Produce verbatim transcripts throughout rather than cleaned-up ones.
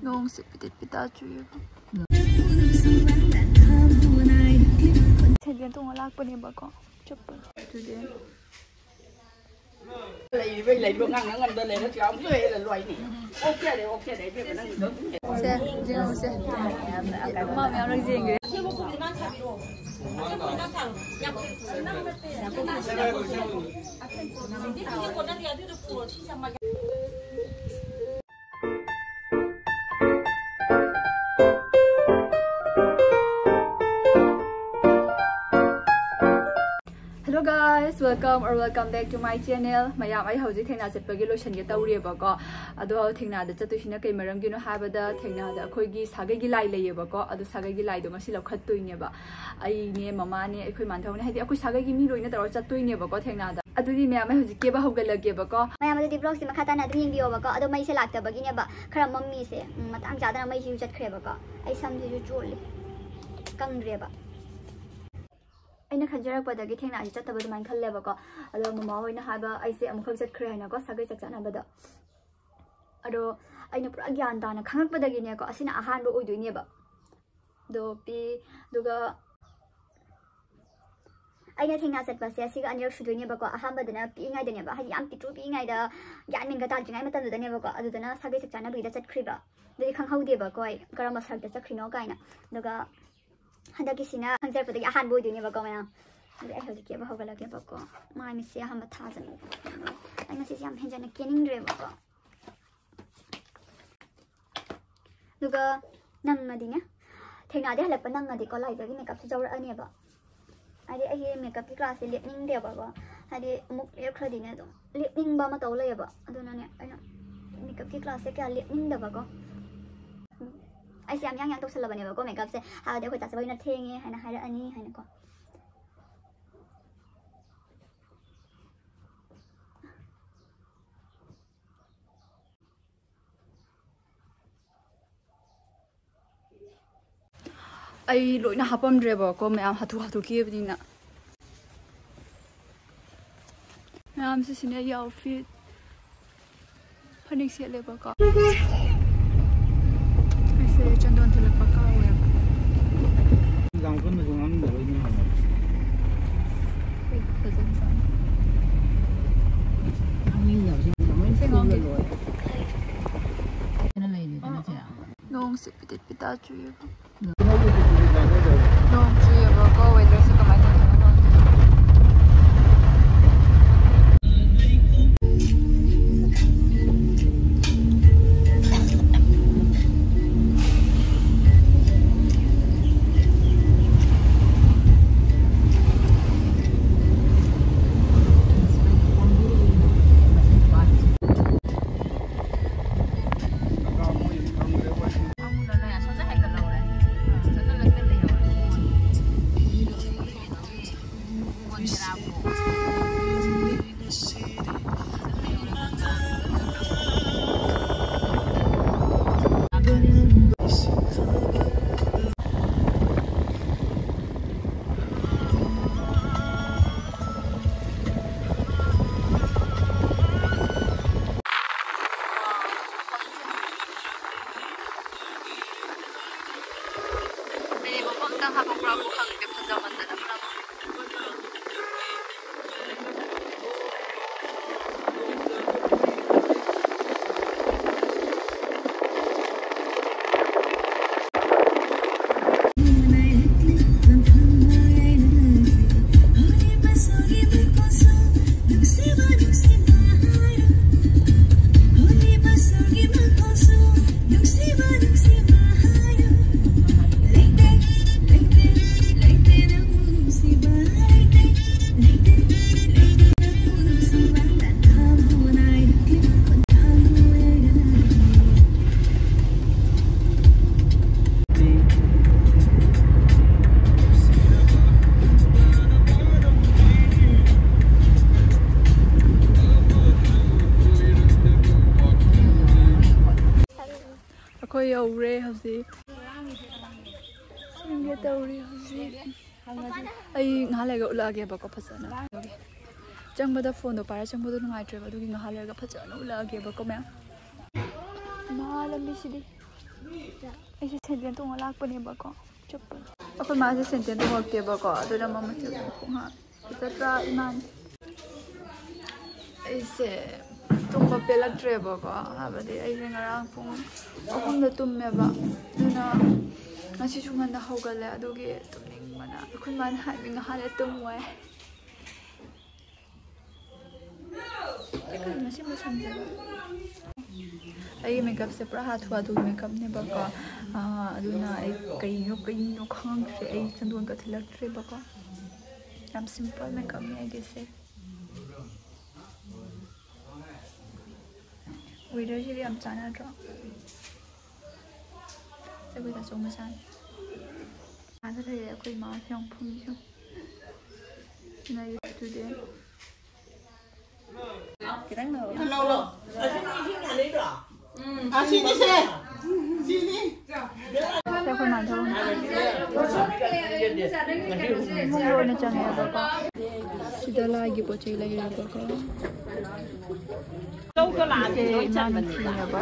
ꯅꯣꯡꯁꯦ ꯄꯤꯇꯤꯠ pita ꯆꯨꯏꯌꯦꯕ꯫ Sandal ꯇꯣꯡꯉ ꯂꯥꯛꯄꯅꯦꯕꯀꯣ꯫ ꯆꯠꯄ ꯑꯗꯨꯗꯤ꯫ ꯂꯩꯔꯤꯕ ꯂꯩꯕ ꯉꯥꯡꯅ ꯉꯝꯗ ꯂꯩꯔꯁꯨ ꯌꯥꯝ ꯂꯣꯏꯔꯦ ꯂꯣꯏꯅꯤ꯫ ꯑꯣꯛꯆꯔꯦ ꯑꯣꯛꯆꯔꯦ ꯏꯕꯦꯝꯃ ꯅꯪꯒꯤꯗꯣ꯫ ꯁꯦ ꯌꯦꯡꯉꯨꯁꯦ꯫ ꯃꯥ ꯃꯌꯥꯝ ꯂꯣꯏ ꯌꯦꯡꯈ꯭ꯔꯦ꯫ Hello guys, welcome or welcome back to my channel. ꯃꯌꯥꯝ, ꯑꯩ ꯍꯧꯖꯤꯛ ꯊꯦꯡꯅ ꯆꯠꯄꯒꯤ ꯂꯣꯏꯁꯤꯟꯒꯦ ꯇꯧꯔꯤꯑꯕꯀꯣ꯫ ꯑꯗꯣ ꯊꯦꯡꯅꯗ ꯆꯠꯇꯣꯏꯁꯤꯅ ꯀꯩ ꯃꯔꯝꯒꯤꯅꯣ ꯍꯥꯏꯕꯗ, ꯊꯦꯡꯅꯗ ꯑꯩꯈꯣꯏꯒꯤ ꯁꯥꯒꯩꯒꯤ ꯂꯥꯏ ꯂꯩꯌꯦꯕꯀꯣ꯫ ꯑꯗꯣ ꯁꯥꯒꯩꯒꯤ ꯂꯥꯏꯗꯣ ꯉꯁꯤ ꯂꯧꯈꯠꯇꯣꯏꯅꯦꯕ꯫ ꯑꯩꯅꯦ, ꯃꯃꯥꯅꯦ, ꯑꯩꯈꯣꯏ ꯃꯥꯟꯊꯧꯅꯦ, ꯍꯥꯏꯗꯤ ꯑꯩꯈꯣꯏ ꯁꯥꯒꯩꯒꯤ ꯃꯤ ꯂꯣꯏꯅ ꯇꯧꯔꯒ ꯆꯠꯇꯣꯏꯅꯦꯕꯀꯣ ꯊꯦꯡꯅꯗ꯫ ꯑꯗꯨꯗꯤ ꯃꯌꯥꯝ, ꯑꯩ ꯍꯧꯖꯤꯛ ꯀꯦꯕ ꯍꯧꯒꯠꯂꯒꯦꯕꯀꯣ꯫ ꯃꯌꯥꯝ, ꯑꯗꯨꯗꯤ vlogꯁꯦ ꯃꯈꯥ ꯇꯥꯅ ꯑꯗꯨꯝ ꯌꯦꯡꯕꯤꯌꯣꯕꯀꯣ꯫ ꯑꯗꯣ ꯃꯩꯁꯦ ꯂꯥꯛꯇꯕꯒꯤꯅꯦꯕ ꯈꯔ ꯃꯝꯃꯤꯁꯦ꯫ ꯎꯝ, ꯃꯇꯥꯡ ꯆꯥꯗꯅ ꯃꯩꯁꯤꯁꯨ ꯆꯠꯈ꯭ꯔꯦꯕꯀꯣ꯫ ꯑꯩ ꯁꯝꯁꯤꯁꯨ ꯆꯣꯠꯂꯦ, ꯀꯪꯗ꯭ꯔꯦꯕ꯫ ꯑꯩꯅ ꯈꯟꯖꯔꯛꯄꯗꯒꯤ ꯊꯦꯡꯅꯁꯤ ꯆꯠꯇꯕ ꯑꯗꯨꯃꯥꯏꯅ ꯈꯜꯂꯦꯕꯀꯣ꯫ ꯑꯗꯣ ꯃꯃꯥ ꯍꯣꯏꯅ ꯍꯥꯏꯕ ꯑꯩꯁꯦ ꯑꯃꯨꯛꯈꯛ ꯆꯠꯈ꯭ꯔꯦ ꯍꯥꯏꯅꯀꯣ, ꯁꯥꯒꯩ ꯆꯥꯛ ꯆꯥꯅꯕꯗ꯫ ꯑꯗꯣ ꯑꯩꯅ ꯄꯨꯔꯥ ꯒ꯭ꯌꯥꯟ ꯇꯥꯅ ꯈꯪꯉꯛꯄꯗꯒꯤꯅꯦꯀꯣ, ꯑꯁꯤꯅ ꯑꯍꯥꯟꯕ ꯑꯣꯏꯗꯣꯏꯅꯦꯕ꯫ ꯑꯗꯣ ꯄꯤ-, ꯑꯗꯨꯒ ꯑꯩꯅ ꯊꯦꯡꯅ ꯆꯠꯄꯁꯦ ꯑꯁꯤꯒ ꯑꯅꯤꯔꯛ ꯁꯨꯗꯣꯏꯅꯦꯕꯀꯣ꯫ ꯑꯍꯥꯟꯕꯗꯅ ꯄꯤꯛꯏꯉꯩꯗꯅꯦꯕ, ꯍꯥꯏꯗꯤ ꯌꯥꯝ ꯄꯤꯛꯇ꯭ꯔꯨ ꯄꯤꯛꯏꯉꯩꯗ, ꯒ꯭ꯌꯥꯟ ꯃꯦꯟꯒ ꯇꯥꯗ꯭ꯔꯤꯉꯩ ꯃꯇꯝꯗꯨꯗꯅꯦꯕꯀꯣ꯫ ꯑꯗꯨꯗꯅ ꯁꯥꯒꯩ ꯆꯥꯛ ꯆꯥꯅꯕꯒꯤꯗ ꯆꯠꯈ꯭ꯔꯤꯕ꯫ ꯑꯗꯨꯗꯤ ꯈꯪꯍꯧꯗꯦꯕꯀꯣ ꯑꯩ ꯀꯔꯝꯕ ꯁꯔꯛꯇ ꯆꯠꯈ꯭ꯔꯤꯅꯣ ꯀꯥꯏꯅ꯫ ꯑꯗꯨꯒ ꯍꯟꯗꯛꯀꯤꯁꯤꯅ ꯈꯪꯖꯔꯛꯄꯗꯒꯤ ꯑꯍꯥꯟꯕ ꯑꯣꯏꯗꯣꯏꯅꯦꯕꯀꯣ ꯃꯌꯥꯝ꯫ ꯑꯗꯨꯗꯤ ꯑꯩ ꯍꯧꯖꯤꯛ ꯀꯦꯕ ꯍꯧꯒꯠꯂꯒꯦꯕꯀꯣ꯫ ꯃꯥꯏ ꯃꯤꯠꯁꯦ ꯑꯍꯥꯟꯕ ꯊꯥꯖꯅ, ꯑꯩ ꯉꯁꯤꯁꯦ ꯌꯥꯝ ꯍꯦꯟꯖꯟꯅ ꯀꯦꯅꯤꯡꯗ꯭ꯔꯦꯕꯀꯣ꯫ ꯑꯗꯨꯒ ꯅꯪꯉꯗꯤꯅꯦ, ꯊꯦꯡꯅꯗꯤ ꯍꯜꯂꯛꯄ ꯅꯪꯉꯗꯤꯀꯣ, ꯂꯥꯏꯖꯒꯤ makeupꯁꯦ ꯆꯧꯔꯛꯑꯅꯦꯕ꯫ ꯍꯥꯏꯗꯤ ꯑꯩꯒꯤ makeupꯀꯤ classꯁꯦ ꯂꯦꯞꯅꯤꯡꯗꯦꯕꯀꯣ꯫ ꯍꯥꯏꯗꯤ ꯑꯃꯨꯛ ꯂꯦꯞꯈ꯭ꯔꯗꯤꯅꯦ ꯑꯗꯨꯝ ꯂꯦꯞꯅꯤꯡꯕ ꯑꯃ ꯇꯧ ꯂꯩꯌꯦꯕ꯫ ꯑꯗꯨꯅꯅꯦ ꯑꯩꯅ makeupꯀꯤ classꯁꯦ ꯀꯌꯥ ꯂꯦꯞꯅꯤꯡꯗꯕꯀꯣ꯫ ꯑꯩꯁꯦ ꯌꯥꯝ ꯌꯥꯡ ꯌꯥꯡ ꯇꯧꯁꯜꯂꯕꯅꯦꯕꯀꯣ makeupꯁꯦ꯫ ꯍꯥꯏꯕꯗꯤ ꯑꯩꯈꯣꯏ ꯆꯥꯆꯕ ꯍꯣꯏꯅ ꯊꯦꯡꯉꯦ ꯍꯥꯏꯅ ꯍꯥꯏꯔꯛꯑꯅꯤ ꯍꯥꯏꯅꯀꯣ꯫ ꯑꯩ ꯂꯣꯏꯅ ꯍꯥꯞꯄꯝꯗ꯭ꯔꯦꯕꯀꯣ, ꯃꯌꯥꯝ ꯍꯥꯊꯨ ꯍꯥꯊꯨ ꯀꯦꯕꯅꯤꯅ꯫ ꯃꯌꯥꯝꯁꯦ ꯁꯤꯅꯦ ꯑꯩꯒꯤ outfit꯫ ꯐꯅꯦꯛ ꯁꯦꯠꯂꯦꯕꯀꯣ꯫ ꯅꯣꯡꯁꯦ ꯄꯤꯗꯤꯠ ꯄꯤꯗꯥ ꯆꯨꯏꯌꯦꯕ꯫ ꯅꯣꯡ ꯆꯨꯏꯌꯦꯕꯀꯣ, weatherꯁꯦ ꯀꯃꯥꯏꯅ ꯇꯧꯗꯣꯏꯅꯣ ꯈꯪꯗꯦ꯫ ꯑꯩꯗꯤ ꯃꯐꯝ ꯑꯝꯇꯪ ꯍꯥꯄꯛꯄ꯭ꯔꯥꯕꯨ ꯈꯪꯗꯦ, ꯐꯖꯃꯟꯗꯅ ꯄꯨꯔꯥ꯫ ꯑꯩꯈꯣꯏ ꯌꯧꯔꯦ ꯍꯧꯖꯤꯛ꯫ ꯆꯪꯒꯦ ꯇꯧꯔꯤ ꯍꯧꯖꯤꯛ꯫ ꯑꯩ ꯉꯥꯏꯍꯥꯛ ꯂꯩꯔꯒ ꯎꯠꯂꯛꯑꯒꯦꯕꯀꯣ ꯐꯖꯅ꯫ ꯆꯪꯕꯗ ꯐꯣꯟꯗꯣ ꯄꯥꯏꯔ ꯆꯪꯕꯗꯣ ꯅꯨꯡꯉꯥꯏꯇ꯭ꯔꯦꯕ, ꯑꯗꯨꯒꯤ ꯉꯥꯏꯍꯥꯛ ꯂꯩꯔꯒ ꯐꯖꯅ ꯎꯠꯂꯛꯑꯒꯦꯕꯀꯣ ꯃꯌꯥꯝ꯫ ꯃꯥ ꯂꯝꯕꯤꯁꯤꯗꯤ꯫ ꯑꯩꯁꯦ ꯁꯦꯟꯗꯦꯜ ꯇꯣꯡꯉ ꯂꯥꯛꯄꯅꯦꯕꯀꯣ꯫ ꯆꯠꯄ꯫ ꯑꯩꯈꯣꯏ ꯃꯥꯁꯦ ꯁꯦꯟꯗꯦꯜ ꯇꯣꯡꯉꯛꯇꯦꯕꯀꯣ, ꯑꯗꯨꯅ ꯃꯃꯜꯁꯦ ꯈꯣꯡꯍꯥ ꯐꯖꯗ꯭ꯔꯥ ꯏꯃꯥꯅꯤ? ꯑꯩꯁꯦ ꯇꯨꯝꯕ ꯄꯦꯜꯂꯛꯇ꯭ꯔꯦꯕꯀꯣ, ꯍꯥꯏꯕꯗꯤ ꯑꯩꯁꯦ ꯉꯔꯥꯡ ꯄꯨꯡ ꯑꯍꯨꯝ ꯇꯨꯝꯃꯦꯕ꯫ ꯑꯗꯨꯅ ꯉꯁꯤꯁꯨ ꯉꯟꯅ ꯍꯧꯒꯠꯂꯦ꯫ ꯑꯗꯨꯒꯤ ꯇꯨꯝꯅꯤꯡꯕꯅ ꯑꯩꯈꯣꯏ ꯃꯥꯅ ꯍꯥꯏꯕ ꯉꯍꯥꯟꯅ ꯇꯨꯝꯃꯣꯏ꯫ ꯑꯩ ꯀꯩꯅꯣ ꯁꯤ ꯃꯁꯝꯁꯤꯕꯣ? ꯑꯩꯒꯤ ꯃꯦꯀꯞꯁꯦ ꯄꯨꯔꯥ ꯍꯥꯊꯨ ꯍꯥꯊꯨꯒꯤ ꯃꯦꯀꯞꯅꯦꯕꯀꯣ꯫ ꯑꯥ, ꯑꯗꯨꯅ ꯑꯩ ꯀꯩꯅꯣ ꯀꯩꯅꯣ ꯈꯪꯗ꯭ꯔꯦ꯫ ꯑꯩ ꯆꯟꯗꯣꯟꯒ ꯊꯤꯜꯂꯛꯇ꯭ꯔꯦꯕꯀꯣ꯫ ꯌꯥꯝ ꯁꯤꯝꯄꯜ ꯃꯦꯀꯞꯅꯦ ꯑꯩꯒꯤꯁꯦ꯫ ꯋꯦꯗꯔꯁꯤꯒ ꯌꯥꯝ ꯆꯥꯟꯅꯗ꯭ꯔꯣ? ꯑꯩꯈꯣꯏ ꯇꯥꯆꯧ ꯃꯆꯥꯅꯤ꯫ ꯑꯥꯗ ꯂꯩꯔꯦ ꯑꯩꯈꯣꯏ ꯏꯃꯥ ꯁꯦ ꯌꯥꯝ ꯐꯝꯃꯤꯁꯨ꯫ ꯅꯩꯔꯦ ꯑꯗꯨꯗꯤ꯫ ꯈꯤꯇꯪ ꯂꯧꯔꯣ꯫ ꯂꯧꯔꯣ꯫ ꯑꯁꯤꯅꯤ ꯁꯦ꯫ ꯁꯤꯅꯤ꯫ ꯁꯦ ꯑꯩꯈꯣꯏ ꯃꯥ ꯊꯣꯛꯑꯝꯃꯦ꯫ ꯏꯃꯨꯡꯗ ꯑꯣꯏꯅ ꯆꯪꯉꯦꯕꯀꯣ꯫ ꯁꯤꯗ ꯂꯥꯏꯒꯤ ꯄꯣꯠ ꯆꯩ ꯂꯩꯔꯦꯕꯀꯣ꯫ ꯁꯦ ꯏꯃꯥꯅ ꯐꯤꯅꯦꯕꯀꯣ꯫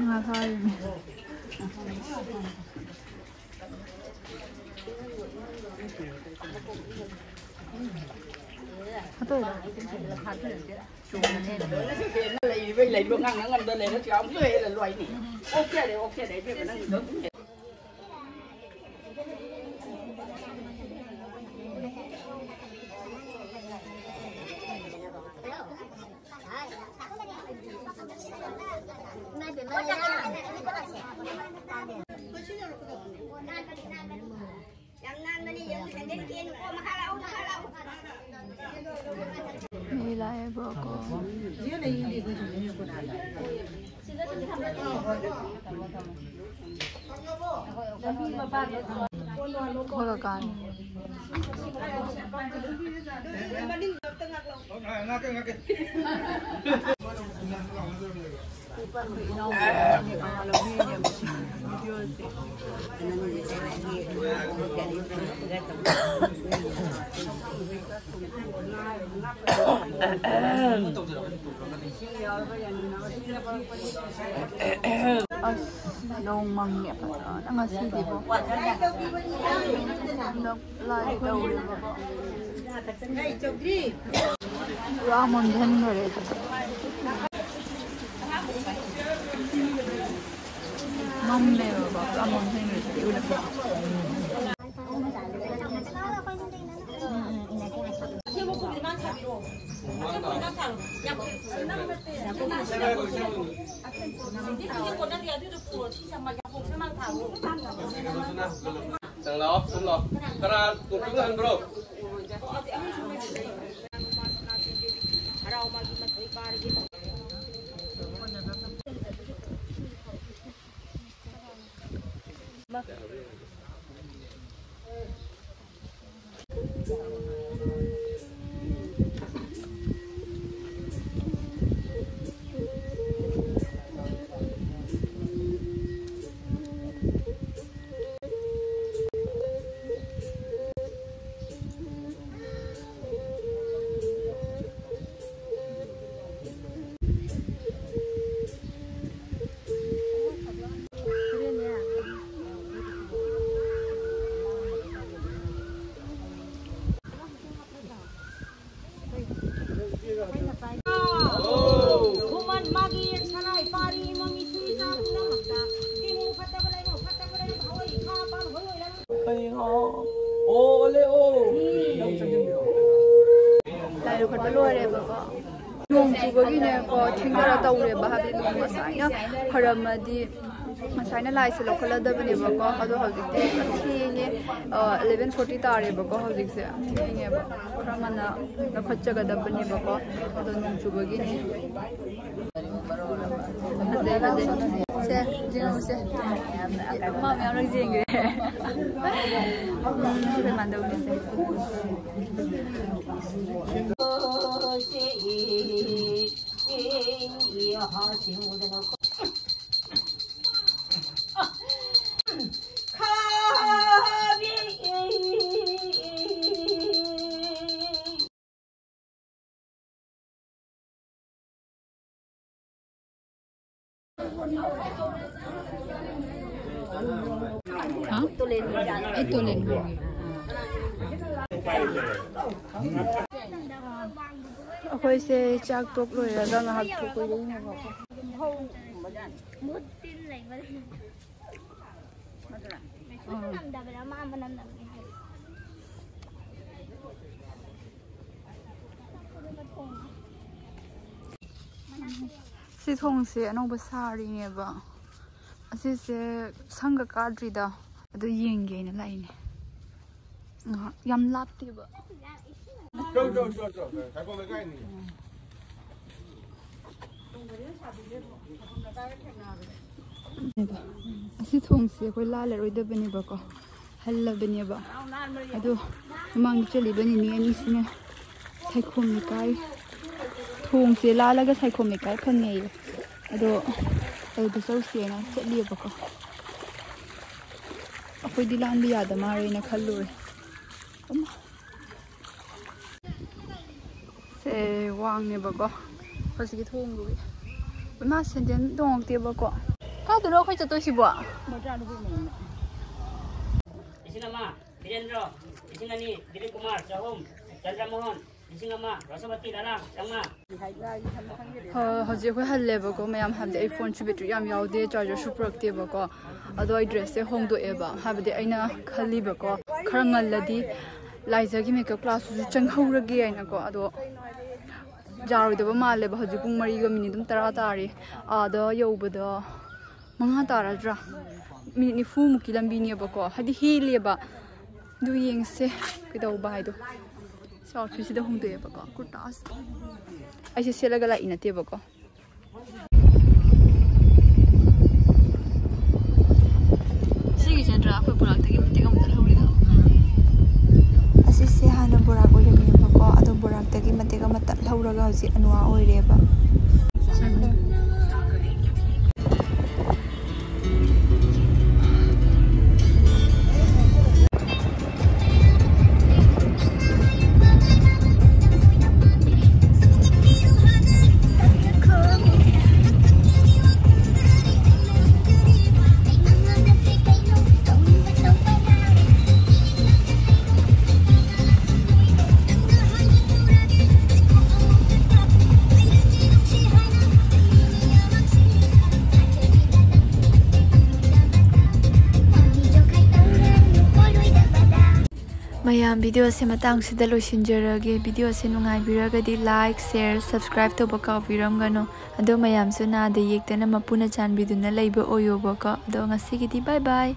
ꯉꯥ ꯐꯥꯔꯤꯅꯦ꯫ ꯂꯩꯔꯤꯕꯩ ꯂꯩꯕ ꯉꯥꯡꯅ ꯉꯝꯗ ꯂꯩꯔꯁꯨ ꯌꯥꯝ ꯂꯣꯏꯔꯦ ꯂꯣꯏꯅꯤ꯫ ꯑꯣꯀꯦ ꯔꯦ, ꯑꯣꯀꯦ ꯔꯦ, ꯏꯕꯦꯝꯃ ꯅꯪꯒꯤꯗꯣ꯫ ꯌꯥꯝ ꯅꯥꯟꯕꯅꯦ, ꯌꯦꯡꯉꯨ, ꯁꯦꯟꯗꯜ ꯆꯦꯟ, ꯀꯣ, ꯃꯈꯥ ꯂꯥꯛꯑꯣ, ꯃꯈꯥ ꯂꯥꯛꯑꯣ꯫ ꯃꯤ ꯂꯥꯛꯑꯦꯕꯀꯣ꯫ ꯑꯩꯈꯣꯏ ꯀꯀꯥꯅꯤ꯫ ꯑꯁ, ꯅꯣꯡ ꯃꯪꯉꯦ ꯐꯖꯅ ꯉꯁꯤꯗꯤꯀꯣ꯫ ꯍꯟꯗꯛ ꯂꯥꯏ ꯇꯧꯔꯦꯕꯀꯣ꯫ ꯄꯨꯔꯥ ꯃꯝꯁꯤꯟꯈꯔꯦ ꯑꯗꯨ꯫ ꯃꯝꯃꯦꯕꯀꯣ, ꯄꯨꯔꯥ ꯃꯝꯁꯤꯟꯈꯔꯦ꯫ ꯅꯪ ꯂꯥꯛꯑꯣ, ꯁꯨꯝ ꯂꯥꯛꯑꯣ꯫ ꯀꯅꯥ ꯀꯣꯆꯤꯡ ꯍꯟꯕ꯭ꯔꯣ? ꯈꯨꯃꯟ ꯃꯥꯒꯤ ꯁꯅꯥ ꯏꯄꯥꯔꯤ ꯏꯃꯝ ꯏꯁꯨ ꯏꯆꯥ ꯄꯨꯝꯅꯃꯛꯇ ꯏꯃꯨꯡ ꯐꯠꯇꯕ ꯂꯩꯔꯣ, ꯐꯠꯇꯕ ꯂꯩꯔꯣ, ꯍꯋꯥꯏ ꯏꯈꯥ ꯄꯥꯜ ꯍꯣꯏ ꯑꯣꯏꯔꯝ ꯂꯥꯏ ꯂꯧꯈꯠꯄ ꯂꯣꯏꯔꯦꯕꯀꯣ꯫ ꯅꯣꯡ ꯆꯨꯕꯒꯤꯅꯦꯀꯣ, ꯊꯦꯡꯊꯔ ꯇꯧꯔꯦꯕ, ꯍꯥꯏꯕꯗꯤ ꯅꯣꯡ ꯉꯁꯥꯏꯅ ꯐꯔꯝꯃꯗꯤ ꯉꯁꯥꯏꯅ ꯂꯥꯏꯁꯦ ꯂꯧꯈꯠꯂꯗꯕꯅꯦꯕꯀꯣ꯫ ꯑꯗꯣ ꯍꯧꯖꯤꯛꯇꯤ ꯌꯥꯝ ꯊꯦꯡꯉꯦ꯫ ꯑꯦꯂꯦꯚꯦꯟ ꯐꯣꯔꯇꯤ ꯇꯥꯔꯦꯕꯀꯣ ꯍꯧꯖꯤꯛꯁꯦ꯫ ꯌꯥꯝ ꯊꯦꯡꯉꯦꯕ꯫ ꯈꯔ ꯉꯟꯅ ꯂꯧꯈꯠꯆꯒꯗꯕꯅꯦꯕꯀꯣ꯫ ꯑꯗꯣ ꯅꯣꯡ ꯆꯨꯕꯒꯤꯅꯦ꯫ ꯐꯖꯩ, ꯐꯖꯩ꯫ ꯁꯦ, ꯌꯦꯡꯉꯨꯁꯦ꯫ ꯃꯥ ꯃꯌꯥꯝ ꯂꯣꯏ ꯌꯦꯡꯈ꯭ꯔꯦ꯫ ꯎꯝ, ꯑꯩꯈꯣꯏ ꯃꯥꯟꯗꯧꯅꯦꯁꯦ꯫ ꯍꯥ? ꯑꯩ ꯇꯣꯂꯦꯟ ꯉꯧꯒꯦ꯫ ꯑꯩꯈꯣꯏꯁꯦ ꯆꯥꯛ ꯇꯣꯛ ꯂꯣꯏꯔꯒ ꯉꯥꯏꯍꯥꯛ ꯊꯣꯛꯄꯗꯒꯤꯅꯦꯕꯀꯣ꯫ ꯁꯤ ꯊꯣꯡꯁꯦ ꯑꯅꯧꯕ ꯁꯥꯔꯤꯅꯦꯕ꯫ ꯑꯁꯤꯁꯦ ꯁꯪꯒ ꯀꯥꯗ꯭ꯔꯤꯗ, ꯑꯗꯨ ꯌꯦꯡꯒꯦꯅ ꯂꯥꯛꯏꯅꯦ꯫ ꯉꯥꯏꯍꯥꯛ ꯌꯥꯝ ꯂꯥꯞꯇꯦꯕ꯫ ꯑꯁꯤ ꯊꯣꯡꯁꯦ ꯑꯩꯈꯣꯏ ꯂꯥꯜꯂꯔꯣꯏꯗꯕꯅꯦꯕꯀꯣ, ꯍꯜꯂꯕꯅꯦꯕ꯫ ꯑꯗꯣ ꯃꯃꯥꯡꯗ ꯆꯠꯂꯤꯕ ꯅꯤꯅꯦ ꯑꯅꯤꯁꯤꯅ ꯁꯥꯏꯈꯣꯝ ꯂꯩꯀꯥꯏ, ꯊꯣꯡꯁꯦ ꯂꯥꯜꯂꯒ ꯁꯥꯏꯈꯣꯝ ꯂꯩꯀꯥꯏ ꯐꯪꯉꯦꯌꯦ꯫ ꯑꯗꯣ ꯑꯗꯨꯗ ꯆꯧꯁꯦꯅ ꯆꯠꯂꯤꯑꯕꯀꯣ꯫ ꯑꯩꯈꯣꯏꯗꯤ ꯂꯥꯟꯕ ꯌꯥꯗ ꯃꯥꯜꯂꯦꯅ ꯈꯜꯂꯨꯔꯦ꯫ ꯑꯃ꯫ ꯁꯦ ꯋꯥꯡꯅꯦꯕꯀꯣ ꯍꯧꯖꯤꯛꯀꯤ ꯊꯣꯡꯗꯨꯒꯤ꯫ ꯏꯃꯥ ꯁꯦꯟꯗꯦꯜ ꯇꯣꯡꯉꯛꯇꯦꯕꯀꯣ꯫ ꯀꯥꯏꯗꯅꯣ ꯑꯩꯈꯣꯏ ꯆꯠꯇꯣꯏꯁꯤꯕꯣ? ꯂꯤꯁꯤꯡ ꯑꯃ ꯕꯤꯔꯦꯟꯗ꯭ꯔꯣ, ꯂꯤꯁꯤꯡ ꯑꯅꯤ ꯗꯤꯂꯤꯞ ꯀꯨꯃꯥꯔ, ꯆꯍꯨꯝ ꯆꯟꯗ꯭ꯔꯃꯣꯍꯟ, ꯂꯤꯁꯤꯡ ꯑꯃ ꯔꯣꯁꯣꯕꯇꯤ ꯂꯥꯂꯥꯡ, ꯆꯥꯝꯃꯉꯥ꯫ ꯍ-, ꯍꯧꯖꯤꯛ ꯑꯩꯈꯣꯏ ꯍꯜꯂꯦꯕꯀꯣ ꯃꯌꯥꯝ, ꯍꯥꯏꯕꯗꯤ ꯑꯩ ꯐꯣꯟꯁꯨ ꯕꯦꯇ꯭ꯔꯤ ꯌꯥꯝ ꯌꯥꯎꯗꯦ, ꯆꯥꯔꯖꯔꯁꯨ ꯄꯨꯔꯛꯇꯦꯕꯀꯣ꯫ ꯑꯗꯣ ꯑꯩ ꯗ꯭ꯔꯦꯁꯁꯦ ꯍꯣꯡꯗꯣꯛꯑꯦꯕ, ꯍꯥꯏꯕꯗꯤ ꯑꯩꯅ ꯈꯜꯂꯤꯕꯀꯣ ꯈꯔ ꯉꯜꯂꯗꯤ ꯂꯥꯏꯖꯒꯤ ꯃꯦꯀꯞ ꯀ꯭ꯂꯥꯁꯇꯨꯁꯨ ꯆꯪꯍꯧꯔꯒꯦ ꯍꯥꯏꯅꯀꯣ꯫ ꯑꯗꯣ ꯌꯥꯔꯣꯏꯗꯕ ꯃꯥꯜꯂꯦꯕ꯫ ꯍꯧꯖꯤꯛ ꯄꯨꯡ ꯃꯔꯤꯒ ꯃꯤꯅꯤꯠ ꯑꯗꯨꯝ ꯇꯔꯥ ꯇꯥꯔꯦ꯫ ꯑꯥꯗ ꯌꯧꯕꯗ ꯃꯉꯥ ꯇꯥꯔꯗ꯭ꯔꯥ? ꯃꯤꯅꯤꯠ ꯅꯤꯐꯨꯃꯨꯛꯀꯤ ꯂꯝꯕꯤꯅꯦꯕꯀꯣ, ꯍꯥꯏꯗꯤ ꯍꯦꯜꯂꯦꯕ꯫ ꯑꯗꯨ ꯌꯦꯡꯁꯦ ꯀꯩꯗꯧꯕ ꯍꯥꯏꯗꯣ꯫ ꯁꯤ ꯑꯥꯎꯠꯐꯤꯠꯁꯤꯗ ꯍꯣꯡꯗꯣꯛꯑꯦꯕꯀꯣ, ꯀꯨꯔꯇꯥꯁꯦ꯫ ꯑꯩꯁꯦ ꯁꯦꯠꯂꯒ ꯂꯥꯛꯏ ꯅꯠꯇꯦꯕꯀꯣ꯫ ꯁꯤꯒꯤꯁꯦ ꯅꯠꯇ꯭ꯔꯥ ꯑꯩꯈꯣꯏ ꯕꯣꯔꯥꯛꯇꯒꯤ ꯃꯇꯦꯛ ꯑꯃ ꯆꯠꯍꯧꯔꯤꯗꯣ? ꯑꯁꯤꯁꯦ ꯍꯥꯟꯅ ꯕꯣꯔꯥꯛ ꯑꯣꯏꯔꯝꯃꯦꯕꯀꯣ, ꯑꯗꯣ ꯕꯣꯔꯥꯛꯇꯒꯤ ꯃꯇꯦꯛ ꯑꯃ ꯇꯠꯍꯧꯔꯒ ꯍꯧꯖꯤꯛ ꯑꯅꯨꯋꯥ ꯑꯣꯏꯔꯦꯕ꯫ ꯚꯤꯗꯤꯑꯣꯁꯦ ꯃꯇꯥꯡꯁꯤꯗ ꯂꯣꯏꯁꯤꯟꯖꯔꯒꯦ꯫ ꯚꯤꯗꯤꯑꯣꯁꯦ ꯅꯨꯡꯉꯥꯏꯕꯤꯔꯒꯗꯤ like, share, subscribe ꯇꯧꯕ ꯀꯥꯎꯕꯤꯔꯝꯒꯅꯨ꯫ ꯑꯗꯣ ꯃꯌꯥꯝꯁꯨ ꯅꯥꯗ ꯌꯦꯛꯇꯅ ꯃꯄꯨꯅ ꯆꯥꯟꯕꯤꯗꯨꯅ ꯂꯩꯕ ꯑꯣꯏꯌꯣꯕꯀꯣ꯫ ꯑꯗꯣ ꯉꯁꯤꯒꯤꯗꯤ bye bye꯫